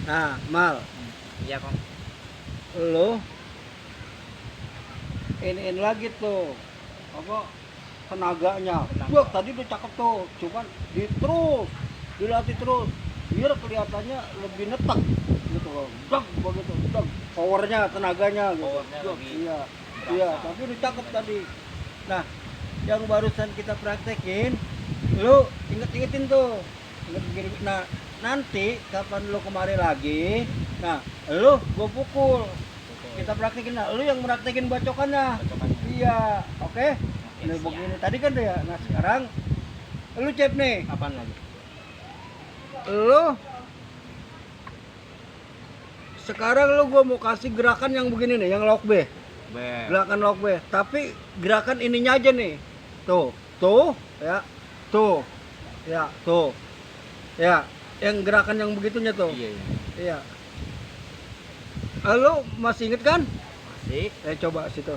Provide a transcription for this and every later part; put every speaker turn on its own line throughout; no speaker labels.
Nah, Mal,
Iya Kong.
lo iniin lagi tuh apa tenaganya.
Tenaga.
Wah, tadi udah cakep tuh, cuman dilatih terus, biar kelihatannya lebih netek gitu loh. Dag begitu, dag. Powernya, tenaganya gitu.
Powernya
Dag,
lebih
iya,
berasa.
iya, tapi udah cakep tadi. Nah, yang barusan kita praktekin, lo inget-ingetin tuh. Inget. Nah, nanti kapan lo kemari lagi, nah, lo gue pukul. Kita praktekin, nah, lu yang praktekin bacokannya.
Bacokannya.
Iya, oke.
Oke,
Nah,
siap.
begini tadi kan tuh ya. Nah, sekarang lu cep nih.
Apaan lagi?
Lu sekarang gua mau kasih gerakan yang begini nih, yang lock B. Gerakan lock B, tapi gerakan ininya aja nih. Tuh, tuh, ya. Tuh. Ya, tuh. Ya, yang gerakan yang begitunya tuh.
Iya, iya.
Iya. Lu masih inget kan?
Masih.
Coba situ.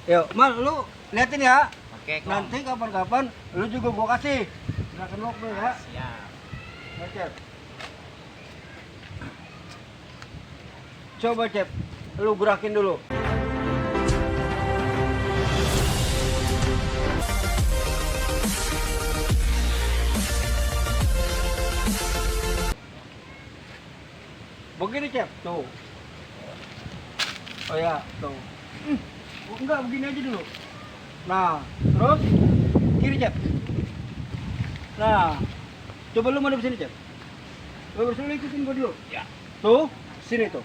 Yuk, Mal, lu liatin ya.
Oke, Kong.
Nanti kapan-kapan lu juga gua kasih gerakan lock tuh ya.
Siap.
Ya, Cep. Coba, Cep. Lu gerakin dulu. Begini, Cep. Tuh. Oh ya, tuh. Enggak, begini aja dulu. Nah, terus kiri, Cep. Nah, coba lu madep sini, Cep. Lu bersini ikutin gua dulu.
Ya.
Tuh, sini tuh.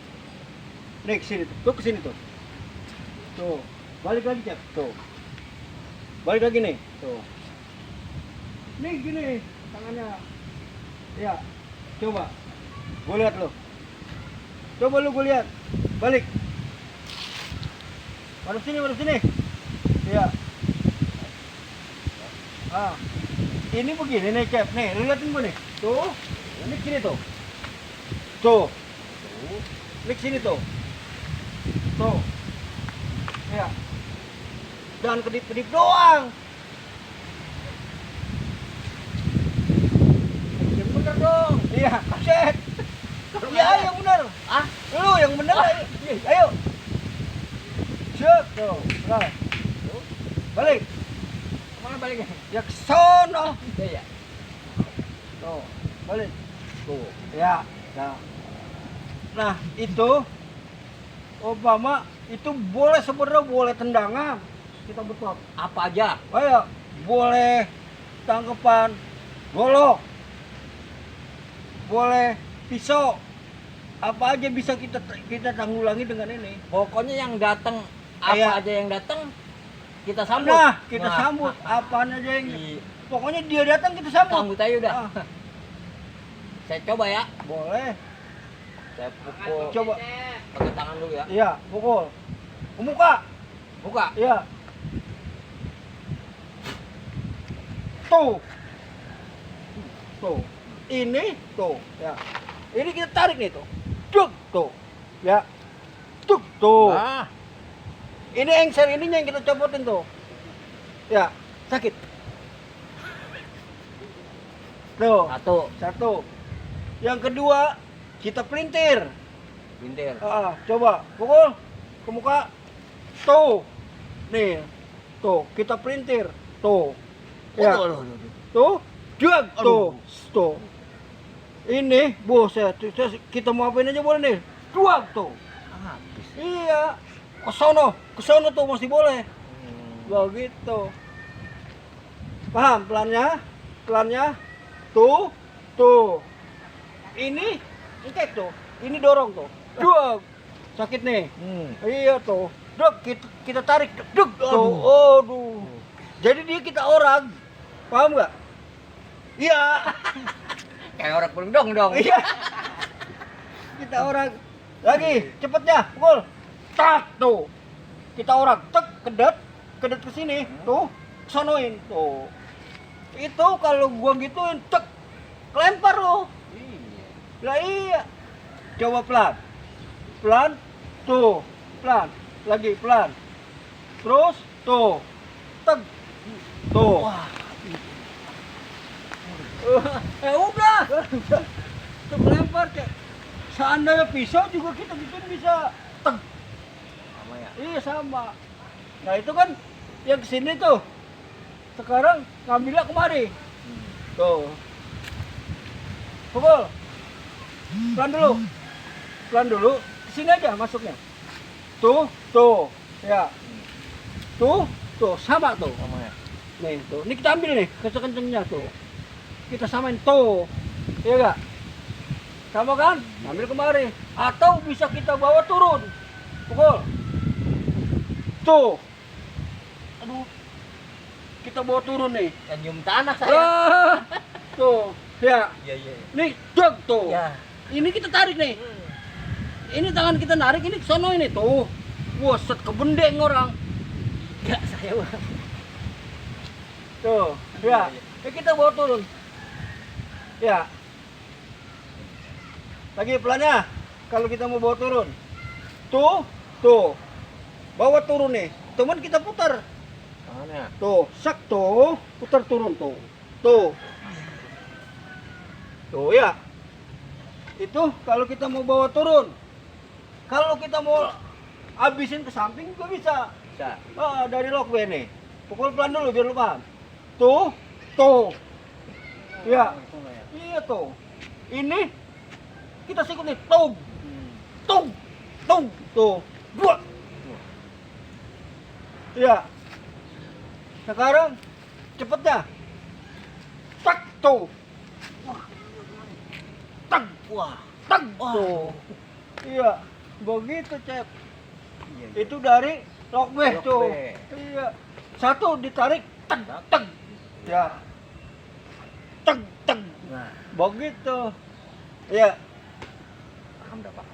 Nih, ke sini tuh. Tuh, ke sini tuh. Tuh. Balik lagi, Cep. Tuh. Balik lagi nih. Tuh. Nih, gini tangannya. Ya. Coba. Gua lihat lu. Coba lu gua lihat. Balik. Madep sini, madep sini. Iya. Ah. Ini begini nih, Cep. Nih, lu liatin gua nih. Tuh. Ini sini tuh. Tuh. Ini sini tuh. Tuh. Ya. Jangan kedip-kedip doang. Yang bener dong. Iya, kaset. Iya, yang bener.
Ah,
Lu yang bener. Ayo. Siap. Tuh. Nah. Balik.
kemana baliknya?
Ya ke sono.
Iya, ya.
Tuh. Balik. Tuh. Ya. Nah, itu Obama itu boleh sebenarnya boleh tendangan. Kita betul.
Apa aja?
Ayo, boleh tangkapan golok. Boleh pisau. Apa aja bisa kita tanggulangi dengan ini.
Pokoknya yang datang, apa
Iya.
aja yang datang kita sambut.
Nah, kita sambut apaan aja yang
Iya.
pokoknya dia datang kita sambut.
Sambut aja udah.
Ah,
Saya coba ya.
boleh.
Saya pukul
Coba.
pakai tangan dulu ya.
Iya, pukul. Ke muka.
Buka.
Iya. Tuh. Tuh. Ini tuh, ya. Ini kita tarik nih tuh. Duk tuh. Ya. Duk tuh.
Ah,
Ini engser ininya yang kita copotin tuh. Ya, sakit. Tuh,
satu.
satu. Yang kedua, kita pelintir.
Bintir.
Coba pukul ke muka. Tuh. Nih. Tuh, kita pelintir. Tuh. Ya.
Aduh.
Tuh. Jual tuh.
Aduh.
Tuh. Ini, buset. Kita mau apain aja boleh nih. Jual tuh.
Habis.
Iya. Ke sono tuh masih boleh. Begitu. Paham pelannya? Pelannya. Tuh. Tuh. Ini engkek tuh. Ini dorong tuh. Dua. Sakit nih. Iya tuh. Duk, kita tarik. Duk. Tuh. Aduh. Jadi dia kita orang. Paham nggak? Iya.
Kayak orang pulang dong.
Iya. Kita orang. Lagi, cepetnya. Pukul. Tak tuh. Kita orang. Tek, kedet ke sini. Tuh. Sonoin tuh. Itu kalau gua gituin, tek. Kelempar lo.
Iya.
Lah iya. Coba pelan. Pelan. Tuh. Pelan. Lagi pelan. Terus tuh. Teg. Tuh.
Wah,
Udah. Tuh melempar, Cek. Seandainya pisau juga kita bikin bisa teg.
Sama ya.
Iya sama. Nah itu kan yang kesini tuh. Sekarang ngambilnya kemari. Tuh. Pukul. Pelan dulu. Pelan dulu. Kesini aja masuknya. Tuh, tuh. Ya. Tuh, tuh sama tuh.
Sama ya.
Nih tuh. Ini kita ambil nih kenceng-kencengnya tuh. Kita samain tuh. Iya enggak? Sama kan? Ambil kemari. Atau bisa kita bawa turun. Pukul. Tuh. Aduh. Kita bawa turun nih.
Kan nyium tanah saya.
Ah, tuh. Ya.
Iya, iya.
Nih, dog tuh.
Ya.
Ini kita tarik nih. Ini tangan kita narik ini ke sono ini tuh. Wah, set kebendeng orang.
Enggak saya, Bang.
Tuh. Ya. Ini kita bawa turun. Ya. Lagi pelannya. Kalau kita mau bawa turun. Tuh, tuh. Bawa turun nih. Teman kita putar.
Tangannya.
Tuh, sak tuh, putar turun tuh. Tuh. Tuh ya. Itu kalau kita mau bawa turun. Kalau kita mau habisin ke samping juga bisa.
Bisa.
Ah, dari lockband nih. Pukul pelan dulu biar lu paham. Tuh, tuh. Ya. Iya tuh. Ini kita sikut nih. Tuh. Tuh. Tuh. Tuh. Dua. Ya. Sekarang cepetnya. Tak tuh. Tak.
Wah.
Tak tuh. Iya. Begitu, Cep.
Iya.
Itu dari lockback tuh.
Lockback.
Iya. Satu ditarik. Tak. Tak. Ya. Tak. Tak.
Nah,
Begitu. Iya.
paham dah, Pak.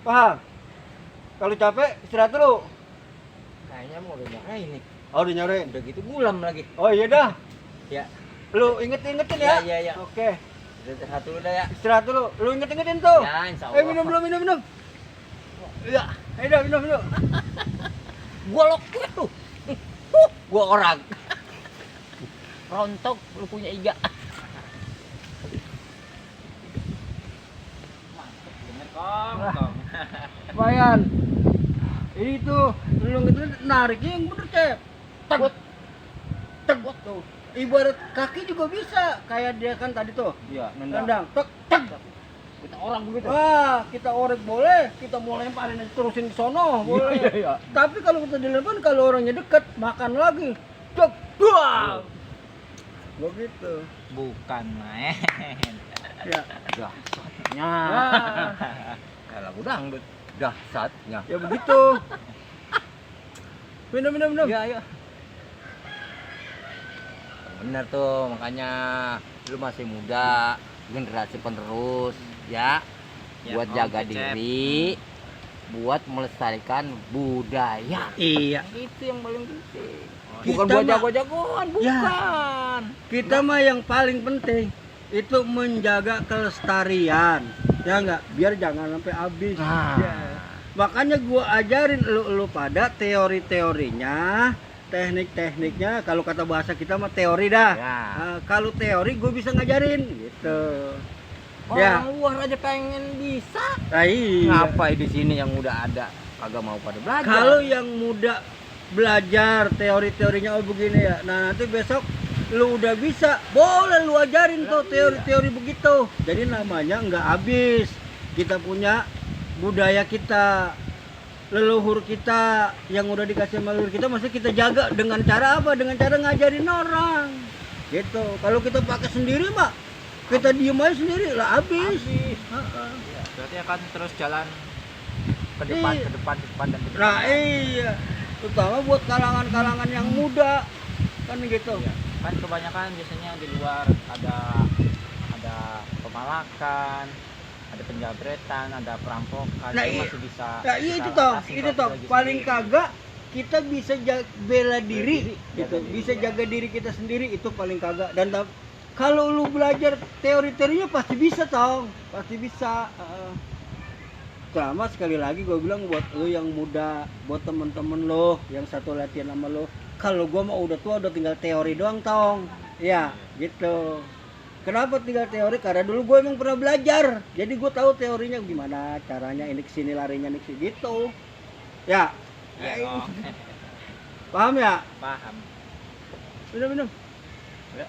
Paham? Kalau capek istirahat dulu.
Kayaknya mau udah nyarain nih.
Oh, udah nyorein.
Udah gitu bulam lagi.
Oh iya dah.
Ya.
Lu ingetin ya.
Iya, iya.
Oke.
Istirahat dulu dah ya.
Istirahat dulu. Lu ingetin tuh.
Ya, insya Allah.
Minum dulu, minum. Iya. Ayo minum.
Gua loket tuh. Gua orang. Rontok lu punya iga. Mantep bener kong.
Lumayan. Ini tuh, lu ngetin nariknya yang bener, Cep. Teg. Teg. Tuh. Ibarat kaki juga bisa. Kayak dia kan tadi tuh.
Iya,
Nendang. Teg. Teg.
Kita orang begitu.
Wah, kita orek boleh, kita mau lemparin terusin ke sono boleh.
Iya.
Tapi kalau kita dilempar, kalau orangnya deket, makan lagi. Cek, duang. Begitu.
Bukan main.
Ya.
Dahsatnya.
Nah.
Kalau dangdut dahsatnya.
Ya begitu. Minum.
Iya, iya. Bener tuh, makanya lu masih muda, generasi penerus, ya. Buat jaga diri, buat melestarikan budaya.
Iya.
Itu yang paling penting.
Kita
Bukan buat
mah-
jago-jagoan,
Ya.
bukan.
Kita mah yang paling penting itu menjaga kelestarian. Ya enggak? Biar jangan sampai habis.
Nah.
Ya. Makanya gua ajarin lu pada teori-teorinya, teknik-tekniknya. Kalau kata bahasa kita mah teori dah.
Ya.
Nah, kalau teori gue bisa ngajarin gitu.
Orang
Ya.
luar aja pengen bisa.
Nah, iya.
Ngapain di sini yang udah ada kagak mau pada belajar?
Kalau yang muda belajar teori-teorinya oh begini ya. Nah, nanti besok lu udah bisa, boleh lu ajarin tuh teori-teori begitu. Jadi namanya nggak habis. Kita punya budaya kita, leluhur kita yang udah dikasih sama leluhur kita, masih kita jaga dengan cara apa? Dengan cara ngajarin orang. Gitu. Kalau kita pakai sendiri mah kita diem aja sendiri lah habis. Heeh.
Iya, berarti akan terus jalan ke
depan,
ke depan dan ke
Nah iya, terutama buat kalangan-kalangan yang muda kan gitu.
Iya. Kan kebanyakan biasanya di luar ada pemalakan, ada penjabretan, ada perampokan.
Nah,
Itu
iya.
masih bisa.
Nah iya
kita
itu toh,
atasi
itu
kalau
toh
kita lagi
paling
sendiri.
kagak kita bisa bela diri,
diri,
gitu,
jaga diri,
bisa
ya.
jaga diri kita sendiri itu paling kagak. Dan kalau lu belajar teori-teorinya pasti bisa toh, pasti bisa. Sama sekali lagi gue bilang buat lu yang muda, buat temen-temen lo yang satu latihan sama lo, kalau gue mah udah tua udah tinggal teori doang tong, ya gitu. Kenapa tiga teori? Karena dulu gue emang pernah belajar. Jadi gue tahu teorinya gimana, caranya ini kesini larinya ini kesini gitu. Ya.
Ya, oh.
Paham ya?
Paham.
Minum.
Ya.